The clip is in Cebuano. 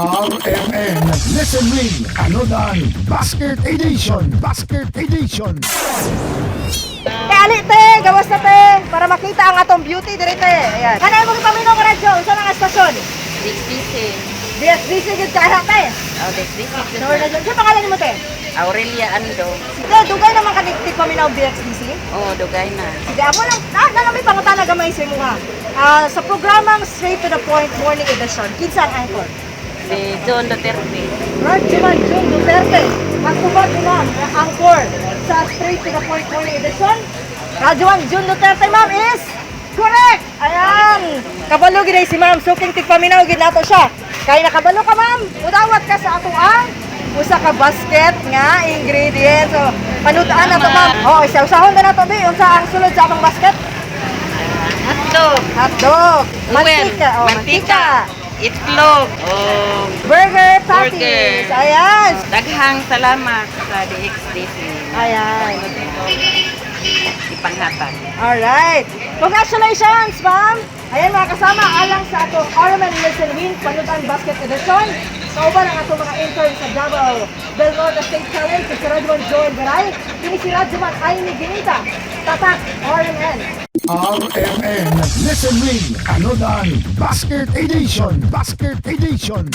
RMN Listen Win Panudan Basket Edition. Basket Edition. Kay ali te, gawas na te para makita ang atong beauty diri te. Ayan. Kanay mo gipaminaw ka radyo, unsa nang estasyon? DXDC. DXDC gid ka te. Oh, DXDC. Sure na jud. Sa pangalan nimo te? Aurelia Ando. Sige, dugay naman ka tigpaminaw DXDC. Oh, dugay na. Sige, amo lang, na may pangutana gamay sa imo ha. Ah, sa programang Straight to the Point Morning Edition, kinsa ang anchor? Si John Duterte. Radyoman Jun Duterte. Ang tubag ni ma'am, ang anchor sa Straight to the Point Morning Edition. Radyoman Jun Duterte, ma'am, is correct! Ayan! Kabalo gid ay si ma'am. Suking tigpaminaw gid nato siya. Kay nakabalo ka, ma'am, udawat ka sa atong ang usa ka basket nga ingredients. So, panutaan na to, ma'am. Oh, isa-usahon na nato, bi. Unsa ang sulod sa atong basket? Hotdog. Hotdog. Well, Mantika. Oh, mantika. mantika. Itlog. Oh, Burger patties. Burger. Ayan. Daghang salamat sa DXDC. Ayan. Ipanghatag. Alright. Congratulations, ma'am! Ayan mga kasama, alang sa atong RMN Listen Win Panutan Basket Edition. Kauban ang atong mga intern sa Davao del Norte State Challenge, si Radwan Joel Garay, kini si Radwan Aimee Ginita. Tatak RMN. RMN Listen Win Panudan Basket Edition. Basket Edition.